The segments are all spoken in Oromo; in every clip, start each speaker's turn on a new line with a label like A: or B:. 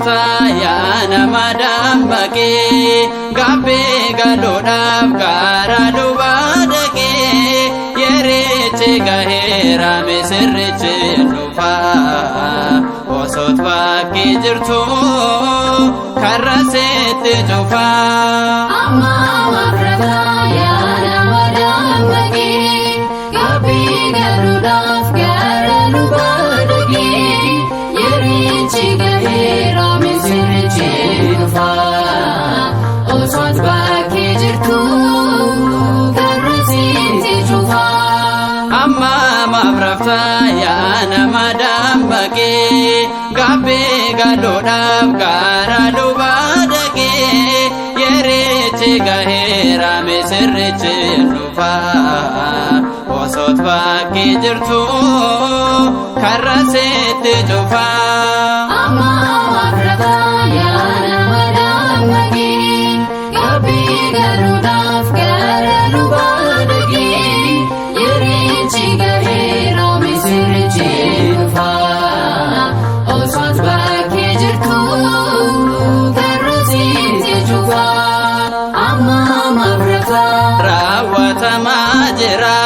A: raftaa yaa nama dammaqee, gaabbee galuudhaaf gaara lubaa dhaqee, yerichi gaheera misirrichi dhufaa, osoot bakkee jirtu karra seetti cufaa.
B: Amma mafrataa yaa nama dammaqee, gaabbee galuudhaaf gara lubaa dhaqee, yerichi gaheera misirrichi dhufaa, osoot bakkee jirtu karra seetti cufaa.
A: Amma mafraftaa yaa nama dammaqee, gaabbee galuudhaaf gaara lubaa dhaqee, yerichi gaheera misirrichi dhufaa, osoot bakkee jirtu karra seetti cufaa.
B: Amma mafrataa yaa nama dammaqee, gaabbee galuudhaaf gara lubaa dhaqee, yerichi gaheera misirrichi dhufaa, osoot bakkee jirtu karra seetti cufaa. Amma mafrataa.
A: Raawwatamaa jira.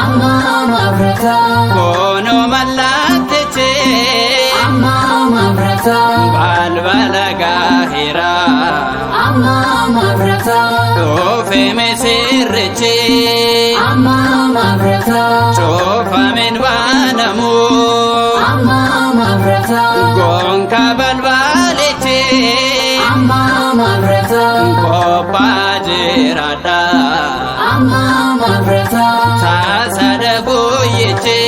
B: Amma mafrataa.
A: Koonoo mallattichi.
B: Amma mafrataa.
A: Balbala gaheera.
B: Amma mafrataa.
A: Dhufe misirrichi.
B: Amma mafrataa.
A: Cufamin baanamu.
B: Amma mafrataa.
A: Gonka balbalichi.
B: Amma mafrataa.
A: Qophaa jiraadha.
B: Amma mafrataa.
A: Taasada guyyichi.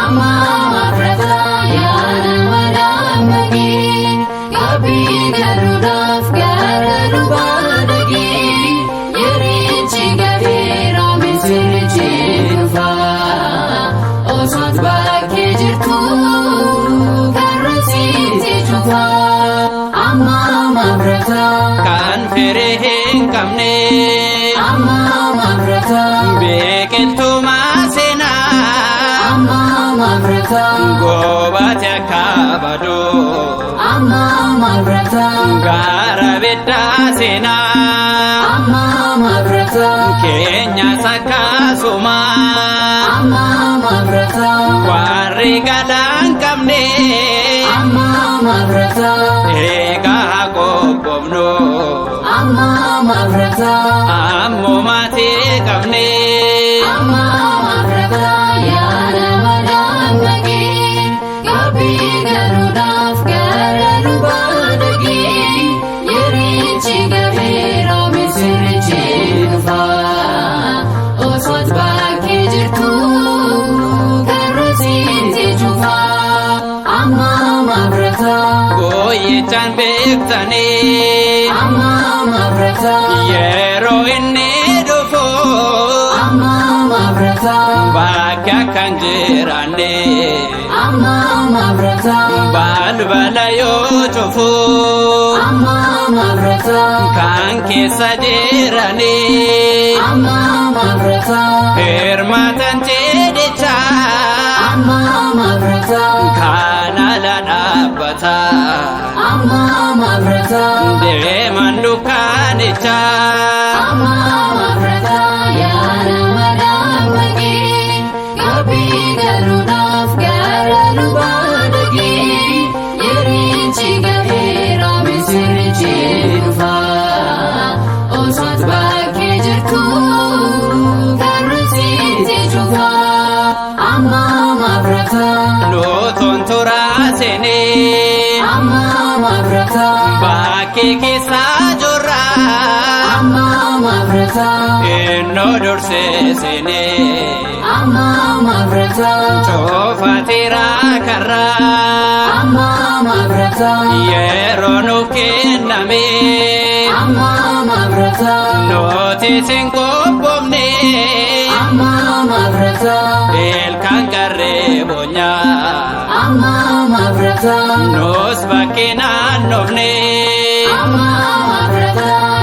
B: Amma mafrataa yaa nama dammaqee, gaabbee galuudhaaf gara lubaa dhaqee, yerichi gaheera misirrichi dhufaa, osoot bakkee jirtu karra seetti cufaa. Amma mafrataa.
A: Kan firii hin qabne.
B: Amma mafrataa.
A: Biqiltuu maasinaa.
B: Amma mafrataa.
A: Gobaate akka badu.
B: Amma mafrataa.
A: Gaara biddaa seenaa.
B: Amma mafrataa.
A: Keenyas akkasuma.
B: Amma mafrataa.
A: Warri galaan qabne.
B: Amma mafrataa.
A: Eegaa qophoofnu.
B: Amma mafrataa.
A: Ammumaatii qabne.
B: Amma mafrataa yaa nama dammaqee, gaabbee galuudhaaf gara lubaa dhaqee, yerichi gaheera misirrichi dhufaa, osoot bakkee jirtu karra seetti cufaa. Amma mafrataa.
A: Gooyichaan beektanii.
B: Amma mafrataa.
A: Yeroo inni dhufu.
B: Amma mafrataa.
A: Bakka kan jiraanne.
B: Amma mafrataa.
A: Balbala yoo cufu.
B: Amma mafrataa.
A: Kan keessa jiranii.
B: Amma mafrataa.
A: Hirmaatan cidhichaa.
B: Amma mafrataa.
A: Kan ala dhaabbataa.
B: Amma mafrataa.
A: Deeman dukkaanichaa.
B: Amma mafrataa yaa nama dammaqee, gaabbee galuudhaaf gara lubaa dhaqee, yerichi gaheera misirrichi dhufaa, osoot bakkee jirtu karra seetti cufaa. Amma mafrataa.
A: Lootoon turaasinii.
B: Amma mafrataa.
A: Bakkee keessaa jirra.
B: Amma mafrataa.
A: Innoo durseesinii.
B: Amma mafrataa.
A: Cufateera karraa.
B: Amma mafrataa.
A: Yeroo nuuf kenname.
B: Amma mafrataa.
A: Nuti sin qophoofne.
B: Amma mafrataa.
A: Ilkaan qarree boonyaa.
B: Amma mafrataa.
A: Nus bakkee naannofne.
B: Amma mafrataa.